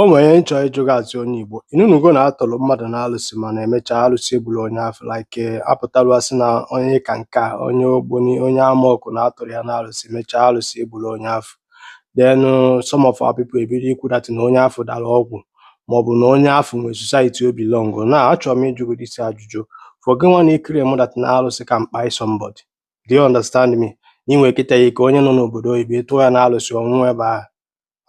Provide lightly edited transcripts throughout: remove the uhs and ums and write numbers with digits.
O nwere ihe m chọrọ ịjụ gị azụ, onye Igbo. Ịnụnugo na atụrụ mmadụ na alụsị, mana emechaa alụsị egburu onye afọ, like apụtalụ asị na onye ka nke a, onye ogboni, onye amaọkụ na atụrụ ya na alụsị, mechaa alụsị egburu onye afọ. Then some of our people ebido ikwu that na onye afọ dara ọgwụ, maọbụ na onye afọ nwere society o belong. Na achọrọ m ịjụ gị this ajụjụ for gị nwa na-ekiri m, that na alụsị can kpai somebody. Do you understand me? Ị nwere kịta ike onye nọ n'obodo oyibo ịtụọ ya na alụsị, ọnwụọ ebe ahụ.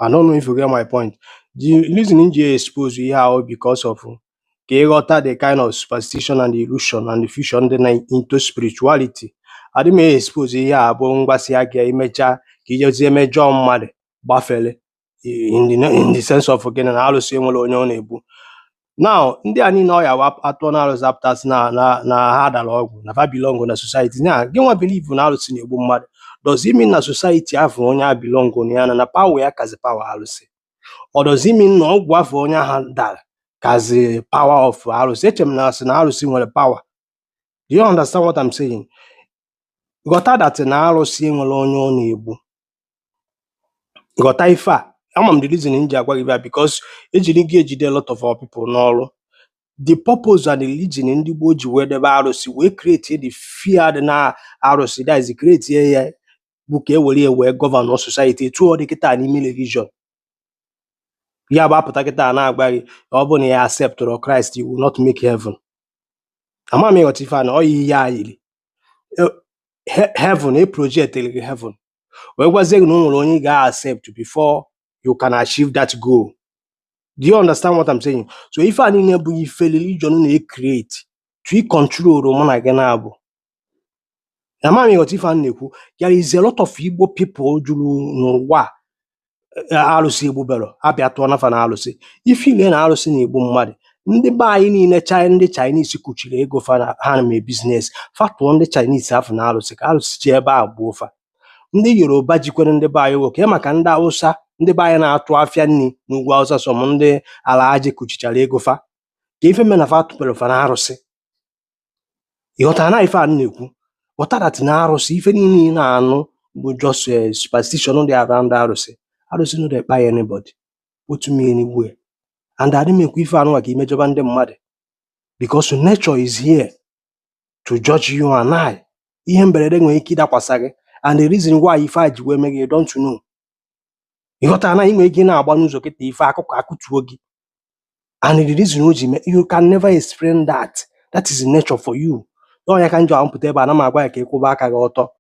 I don't know if you get my point. The reason m ji expose ihe ahụ because of ka ịghọta the kind of superstition and illusion and the fusion dị na into spirituality. Adị m expose ihe a bụ ngwasị ya ga emechaa ka ijezie mejọọ mmadụ gbafere in the sense of gịnị na alụsị enwere onye ọ na-egbu. Now, ndị a niile ọ ya wa atụọ na alụsị apụtasị na ha dara ọgwụ na fa belong na society na gị nwa believe na alụsị na-egbu mmadụ, does it mean na society ahụ onye a belong na ya na power ya kazi power alụsị, or does it mean na ọgwụ afọ onye ahụ dara kazi power of arụsị? Eche m na asị na arụsị nwere power. Do you understand what I'm saying? Ghọta that na arụsị enwere onye ọ na-egbu. Ghọta ife a, ama m the reason m ji agwa gị bịa, because ejiri gị ejide a lot of our people n'ọrụ. The purpose and the religion ndị gboo ji wee debe arụsị, wee create the fear dị na arụsị, that is create ya, bụ ka e were ya wee govern society etu ọ dị kịta n'ime religion. Ya bụ apụta kịta na-agba gị, ọ bụ na ya acceptụrụ Christ, you will not make heaven. Ama m ịghọta ife a na ọ yi ihe a yiri heaven e project gị heaven, wee gwazie gị na o nwere onye ị ga-accept before you can achieve that goal. Do you understand what I'm saying? So ife a niile bụ ife religion na-create to control mụ na gị na-abụ. Ama m ịghọta ife a m na-ekwu. There is a lot of Igbo people juru n'ụwa a, arụsị egbubero abịa tụọ nafa na arụsị ife ile na arụsị na-egbu mmadụ. Ndị be anyị niile, ndị Chinese kuchiri ego fa na ha na business fa, tụọ ndị Chinese afọ na arụsị ka arụsị ji ebe a gbuo fa. Ndị Yoruba jikwere ndị be anyị nwoke maka ndị Hausa, ndị be anyị na-atụ afịa nri n'ugwu Hausa, sọm ndị ala aji kuchichara ego fa, ka ife mere na fa tụpere fa na arụsị. Ị ghọtara na ife a m na-ekwu? Ghọta that na arụsị, ife niile ị na-anụ bụ just superstition dị around arụsị. Arụsị no dey kpai anybody, put me anywhere, and adị m ekwu ife anụnwa ka imejọba ndị mmadụ, because nature is here to judge you and I. Ihe mberede nwere ike ịdakwasa gị, and the reason why ife a ji wee mee gị, you don't know. Ị ghọtara na ị nwere ike ị na-agba n'ụzọ kịta, ife akụkọ akụtuo gị, and the reason o ji mee, you can never explain that. That is nature for you. Ọ ya ka m ji amụpụta ebe a na m agwa ya ka ị kwụba aka gị ọtọ.